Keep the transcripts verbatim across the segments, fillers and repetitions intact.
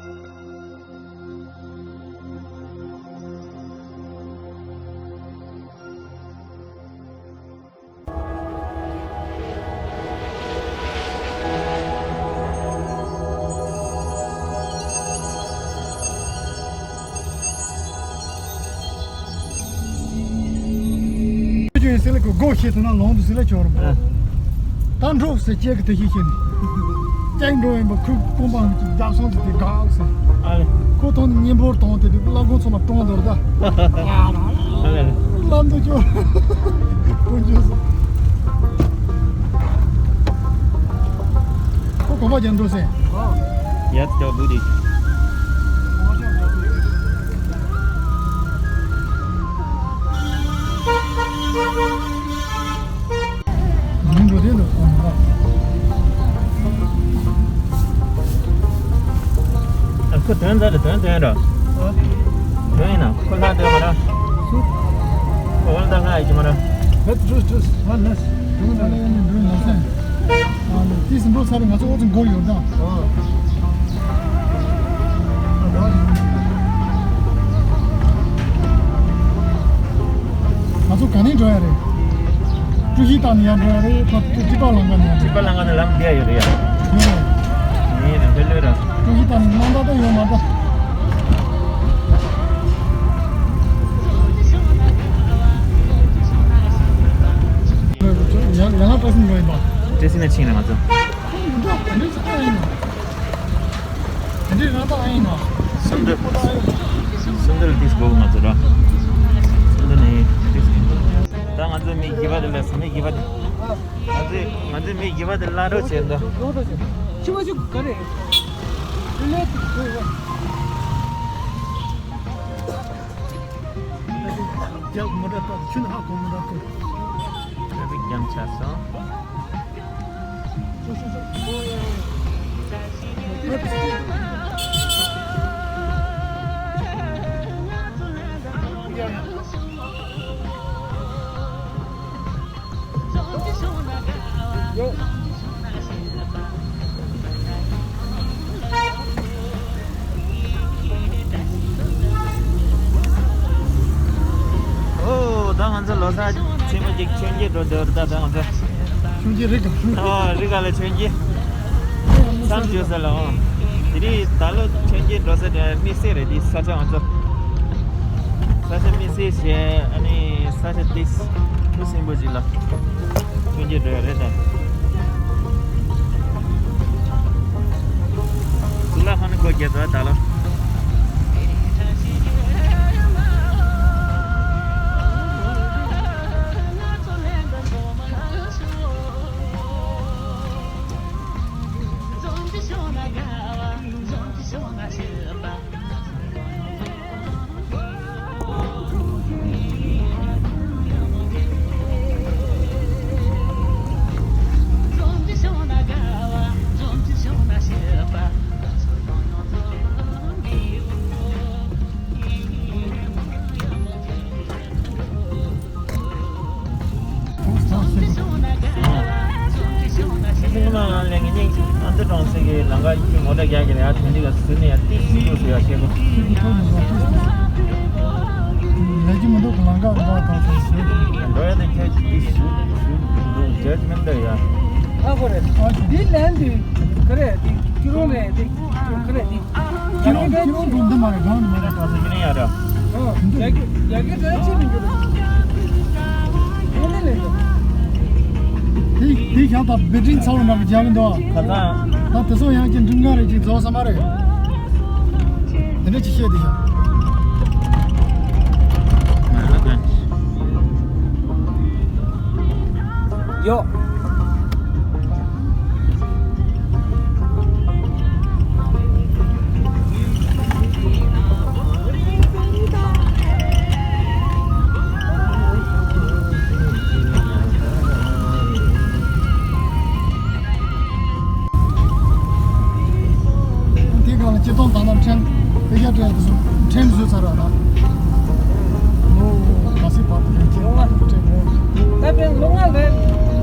ཅུང་ཟད་ལ་གོ་སྒོ་ཤེས་ཐུབ་ན་ལོང་དུ་ཟི་ལ་ཆོར་མོ། ཨ། ད་འགྲོ་ཟེར་ཅེག་གི་དེ་ཤེས་ཤེས་ནས། ཅེག་འགྲོ་ཡིན་པ་ཁུག་ཀོང་པང་གི་རྒྱབ་སོང་ཟེར་དེ་དགའ་ཟེར། ཨ་ལེ། ཁོ་ཐོང་ནི་གཉེན་པོར་ཐོང་དེ་དུས་བླ་གོང་ཚོ་ལ་གྲོང་དོར་ད། ཨ་ལེ། ལམ་དུ་ཆོར། ཀུན་ཆོས་ཟེར། ཁོ་གོམ་པ་རྒྱབ་འགྲོ་ཟེར། ཡ་ཏོ་བུ་དི། ང་འགྲོ་དེ་འདུག་གོམ་པ། ཨ་ཁོ་དོན་དག་རེད་དོན་དོན་ར། དོན་ཡིན་ན་ཁོ་ལྷ་དོན་མ་ར། ཁོ་འོན་ད་ལྷ་ཡི་ཅི་མ་ར། Let's just, just one less. Do one less. ཨ་ནི་དེ་སྲིན་པོ་ས་རུ་ང་ཚོ་ཨོ་ཙི་མགོ་ཡོད་ད། ཨོ། ང་ཚོ་ག་ནས་འགྲོ་ཡ་རེད། ཀྲུའུ་ཞི་ཏང་ནས་ཡར་འགྲོ་ཡ་རེད། ད་ཀྲི་པ་ལང་ཀ་ནས་ཡར་འགྲོ་ཡ་རེད། ཀྲི་པ་ལང་ཀ་ནས་ལམ་བརྒལ་ཡོད་རེད་ཡ། ཡོད་རེད། ཡིན་རེད་འདི་ལོས་ར། ཀྲུའུ་ཞི་ཏང་ནས་ནང་ད་ད་ཡོད་མ་ད། ཡང་ཡང་བཀྲ་ཤིས་འགྲོ་ཡིན་པ། བཀྲ་ཤིས་ན་ཕྱིན་ན་ང་ཚོ། འདི་རང་ད་ཨ་ཡིན་ནོ། སུམ་མདོ། སུམ་མདོ་ལ་ཏིས་བོག་ང་ཚོ་ར། སུམ་མདོ་ནས་ཏིས། ད་ང་ཚོ་མི་བཞི་པ་དེ་ལ་མི་བཞི་པ་དེ། ང་ཚོས་ང་ཚོས་མི་བཞི་པ་དེ་གླ་རོགས་བྱས་འདུག་ཤི་བ་ཤི་ག་རེ། དེ་ལས་དེ་ཁོ་ཡ། རྒྱག་མ་འདྲ་ད་ཆུ་ནང་ཧ་གོ་མ་འདྲ་ཁོ། ཏྲ་ཕིག་ཇམ་ཆགས་སོང་། ཨོ། ད་ང་ཚོ་ལོ་གསར་ཆེན་མོ་གཅིག་མཆོད་མཇལ་འགྲོ་འདོད་རེད། ད་ད་ང་ཚོ་མཆོད་མཇལ་རི་ག་ཨོ་རི་ག་ལ་མཆོད་མཇལ་མཚམས་བཅད་ས་ལ། ཨོ་དེ་རིང་ད་ལོ་མཆོད་མཇལ་འགྲོ་ས་དེ་དམིགས་བསལ་རེད། དེ་ས་ཆ་ང་ཚོ་ས་ཆ་དམིགས་བསལ་བྱས། ཨ་ནི་ས་ཆ་དེ་ཐུགས་སིམ་པོ་ཅིག་ལ། ཐུགས་རྗེ་སྒྲོལ་རེད་དང་། གཙུག་ལག་ཁང་ནི་སྒོ་རྒྱབ་ཚར་ད་ལོ། ཁྱིམ་ནང་ལ་ངེད་གཉིས་ཨ་མདོ་གྲོང་གསེབ་ཀྱི་ལམ་ཁ་གི་མོ་ཊ་རྒྱག་གི་རེད། ཨ་དོན་འདི་ག་ཟིན་ནས་ཡ་ཏིག་ཟིན་དགོས་ཟེར་ཡ་བཤད་གོ། ལས་ཀྱི་མི་འདུག་ལམ་ཁ་འགྲོ་དང་ཟེར་ཟེར། འགྲོ་ཡ་དེ་ཁྱེད་ཀྱི་ཟུར་ཟུར་འདུག་ཇ་ཇི་མེན་ད་ཡ། ཨ་ཁོ་རེད། འདི་ལན་འདི་ག་རེད། འདི་ཁྱི་རོ་རེད། འདི་ག་རེད། འདི། ཁྱི་རོ་ཁྱི་རོ་འགྲོ་འདི་མ་རེད། གང་འདི་མ་རེད། ད་ཟེར་གྱི་ནི་ཡ་ར། ཨོ། ཡ་གི་ཡ་གི་ར་ཅི་མི་འགྱུར། ཨོ་ནི་ལེ་ལེ། དེ་དེ་ཞག་ད་བེ་ཏྲིན་ཚ་བོ་འདྲ་གི་རྒྱག་གི་འདུག་ཁ་ཚ། ད་དེ་ཚོ་ཡང་ཅི་འགྲིམ་ག་རེ་ཅིག་རྫོགས་ས་མ་རེད། དེ་འདྲ་ཅིག་བཤད་དེ་ཞག་ཡོ། དེ་ག་ལ་སྤྱི་བཏང་དང་ན་ཕྲན་དཔེ་ཆ་སྤྲད་དུ་སོང་། ཕྲན་བཟོས་ཚར་བ་དང་། ལོ་ག་ཚོད་བར་དུ་ཕྲན་ལོ་ལྔ་སྤྲད་དགོས། ད་ཕན་ལོ་ལྔ་ལས་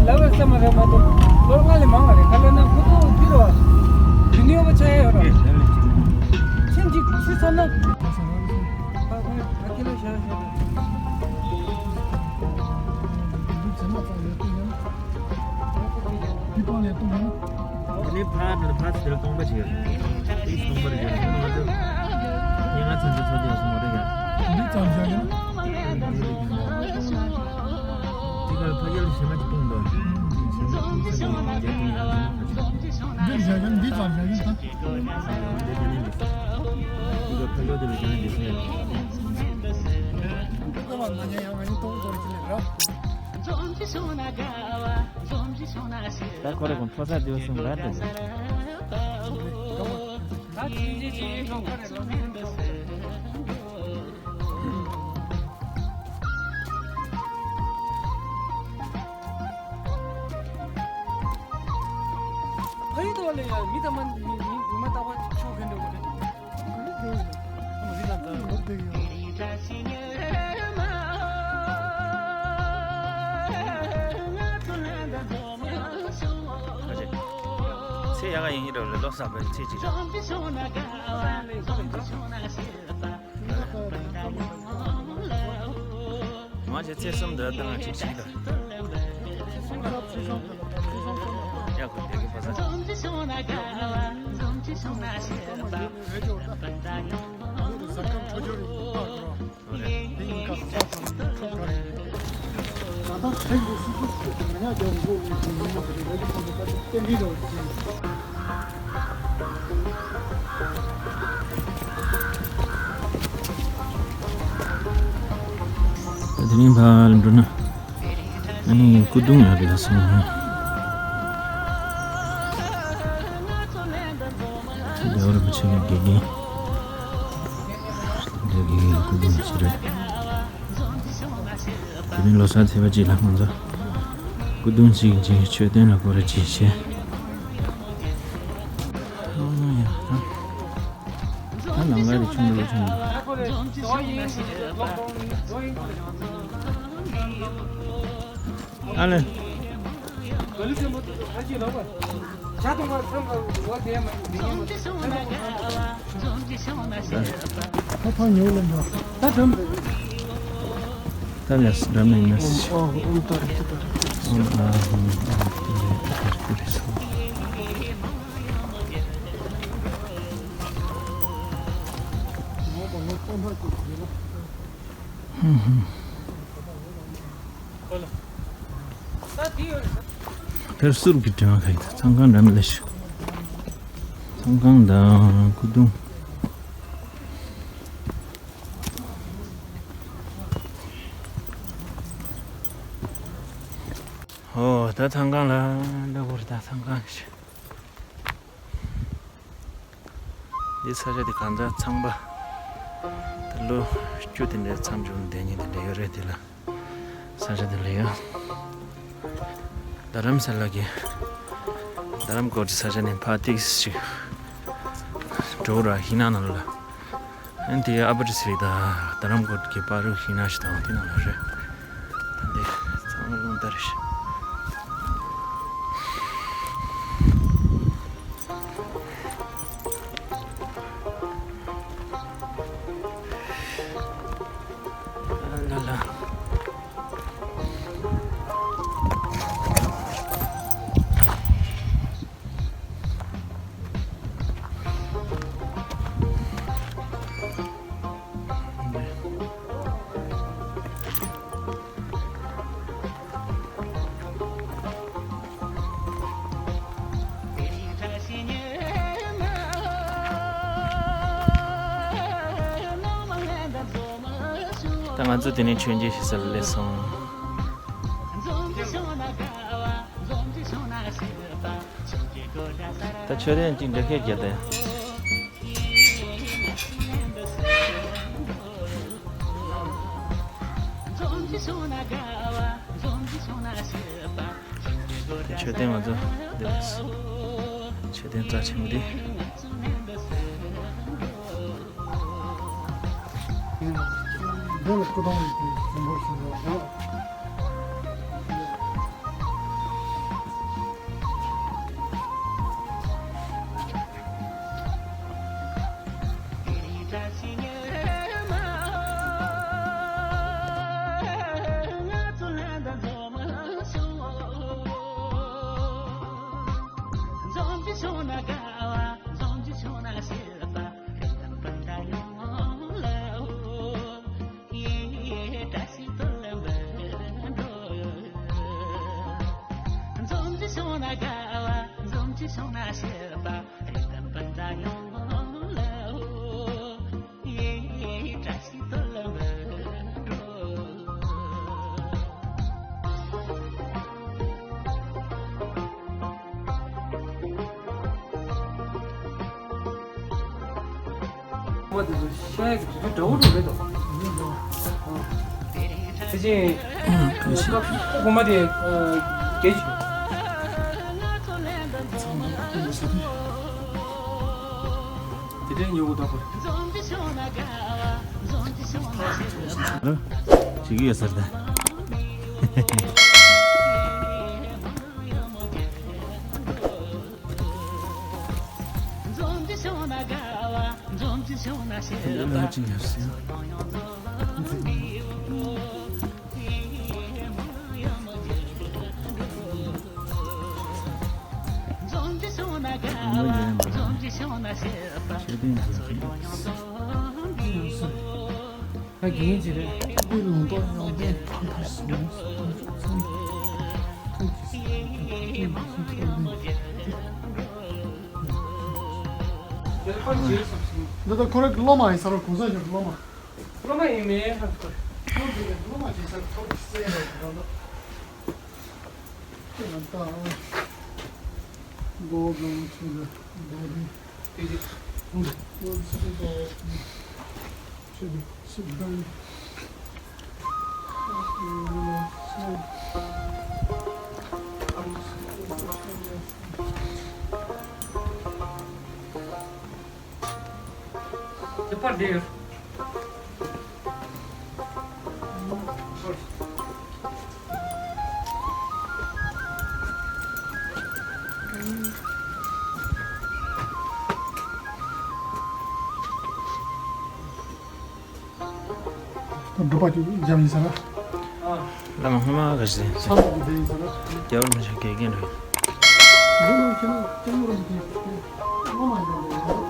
ལབ་པའི་ས་མ་རེད་མ་གཏོགས་ལོ་ལྔ་ལས་མང་བ་རེད། ག་ལ་ན་ཁོ་ཚོ་འདི་རུ་བ་རི་ནིའུ་བལ་ཆགས་ཡ་ཡོད་ར། འདི་ནི་ཕར་ནི་ཕར་ཚུར་སྟོང་པ་ཅིག་ཡོད། ཏིས་སྟོང་པ་རེད་ཡོད། ང་ཚོ་ཉིན་ལྔ་ཚན་ཚོད་ཚོད་ཡོད་སོང་བ་རེད་ཡ། འདི་ཙམ་བཞག་ཡིན། ཏི་ཀར་ཕ་ཡལ་ཞེ་མ་ཅིག་སྟོང་འདུག་ཞེ་མ་སྟོང་ཚན་ཚོད་ཡོད་རྒྱ་ཏིང་ཡང་ཚན་ཚོད་ཚོད། འདི་བཞག་ཡིན། འདི་ཙམ་བཞག་ཡིན་ད། འདི་དེ་ནས་འདི། ཏི་ཀར་ཕ་ཡལ་དེ་ལ་རྒྱ་ནས་འདི་ཚོད་ཡོད། ད་ཁོ་རེ་གོང་ཕོ་ས་དེ་བ་སུམ་ར་དེ། ཕ་ཡུལ་དུ་བ་ལས་ཡ་མི་དང་མ་མི་མི་མི་མ་ལྟ་བ་ཆོག་གི་འདུག་གི། ཚེ་ཡག་ག་ཡིན་གྱི་རེད་ལ་ལོ་གསར་པའི་ཚེ་གཅིག་རེད། མ་བྱས་ཚེ་གསུམ་འདི་བཏང་ཅིག་ཅིག་ལ། ཡག་གི་འདི་གི་པ་ས། དེ་རིང་ཕར་འགྲོ་ན། ཨ་ནི་སྐུ་གདུང་ཡོད་རེད་ཟེར་ན། རྒྱལ་བ་རིན་པོ་ཆེ་གི་དགེ་རྒན། དགེ་རྒན་སྐུ་གདུང་ཞིག་རེད། དེ་རིང་ལོ་གསར་ཚེས་པ་གཅིག་ལ་ང་ཚོ་སྐུ་གདུང་གཅིག་གཅིག་མཆོད་རྟེན་ལ་སྐོར་ར་གཅིག་བྱས། ཨ་ཡ། ད་ལམ་ཁ་དེ་ཆུང་འགྲོ་ཆུང་འགྲོ། ཨ་ལེ། ད་ཕར་ཉོ་ལེན་འགྲོ། ད་འགྲམ་རེད། ད་ལས་འགྲམ་ནས་ཉོ་སྲིད། ཨོ་ཨོ་ཨོ་ཏོ་རེད་ཏོ་རེད། ཨོ་ཨ་ཧུམ་ཨ་ཧུམ་ཏི་ལེ་ཏི་ལེ་ཏི་ལེ་སོ། ཧུམ་ཧུམ། དེར་གསུར་གྱི་དྲི་མ་ཁ་ཡི་ད་ཚང་ཁང་འགྲམ་ལས་ཤིག་ཚང་ཁང་དང་སྐུ་གདུང་། ཨོ་ད་ཚང་ཁང་ལ་འདྲ་བོར་ད་ཚང་ཁང་ཞིག་འདི་ས་ཆ་འདི་གང་ཚང་ཚང་པ། ད་ལོ་བཅུ་དེ་འདྲའི་མཚམས་འཇོག་བསྡད་མཁན་དེ་འདྲ་ཡོད་རེད། དེ་ལ་ས་ཆ་དེ་ལ་ཡོད། རྡ་རམ་ས་ལ་གི་རྡ་རམ་ཀོར་གྱི་ས་ཆ་ནས་ཕར་ཏིག་ཞིག་འགྲོ་ར་ཧི་ན་ནང་ལ། ཨན་དེ་ཨ་པར་སི་ད་རྡ་རམ་ཀོར་གྱི་པར་རུ་ཧི་ན་ཞིག་དང་དེ་ནང་ལ་རེད། ད་འདི་ཚང་མ་རླུང་ལྟར་ཞིག་ལ་ལ། ད་ང་ཚོ་དེ་ནས་མཆོད་མཇལ་ཞིག་ཟེར་ལ་སླེབས་སོང་། ད་མཆོད་རྟེན་གཅིག་འདྲ་ཁད་རྒྱབ་དེ། མཆོད་རྟེན་ང་ཚོ་འདི་མཆོད་རྟེན་རྩ་ཆེན་པོ་འདི། འདི་ལ་སྐུ་གདུང་ཆེན་པོ་ཞིག་ཡོད། ཁོ་པ་དེ་ཚོ་ཤ་ཡག་གི་དུས་ཚོད་འདྲ་བོ་འགྲོ་རེད་དོ། དེ་བཞིན་སྐབས་ཁོ་མ་དེ་རྒྱལ་གྱི་དེ་འདྲའི་ཉོ་གི་འདུག་གོ། བྱེད་ཀྱི་ཡོད་ཟེར་ད། འཛོམས་ཏེ་བྱུང་ན་དགའ་བ། འཛོམས་ཏེ་བྱུང་ན་ཞེ་དྲག་ཅིག་ཡོད་སྲིད། འཛོམས་ཏེ་བྱུང་ན་དགའ་བ། འཛོམས་ཏེ་བྱུང་ན་ཞེ་དྲག་ང་ཚོ་ཡོང་སོང་། ད་རྒན་ཅི་རེད། དེ་ལུང་རྟོགས་ཡོང་དེ་ཕ་མཐར་སོང་སོང་། འདི་ད་ཁོ་རང་གི་སློབ་མ་ཡིན་ས་རོ། གོང་ས་མཆོག་གི་སློབ་མ། སློབ་མ་ཡིན་མིན་ཧ་གོ། སློབ་མ་ཡིན་སློབ་མ་བྱེད་ས་ཐོབ་སེ་རོ་ད་ལོ། ཁྱེད་ལ་ལྟ་ཨ། མགོ་སྒང་ཆེ་ལ་མགོ་རིང་། དེ་དེ། མགོ་ཆེ་ལ་ཆེ་ལ་ཆེ་ལ། དེ་པར་དེ་ཡོད། སྒྲུབ་པ་ཅིག་འཇམ་ཡིན་ས་ར། བླ་མ་སྔོན་མ་ག་ཞིག་ས་ལ་གི་དེ་ཡིན་ས་ར། རྒྱལ་བ་རིན་པོ་ཆེ་དགེ་རྒན་རེད། འདི་ནང་ཁྱེད་རང་སྐྱབས་མགོན་རིན་པོ་ཆེ་སྔོན་མ་ཡིན་ནོ།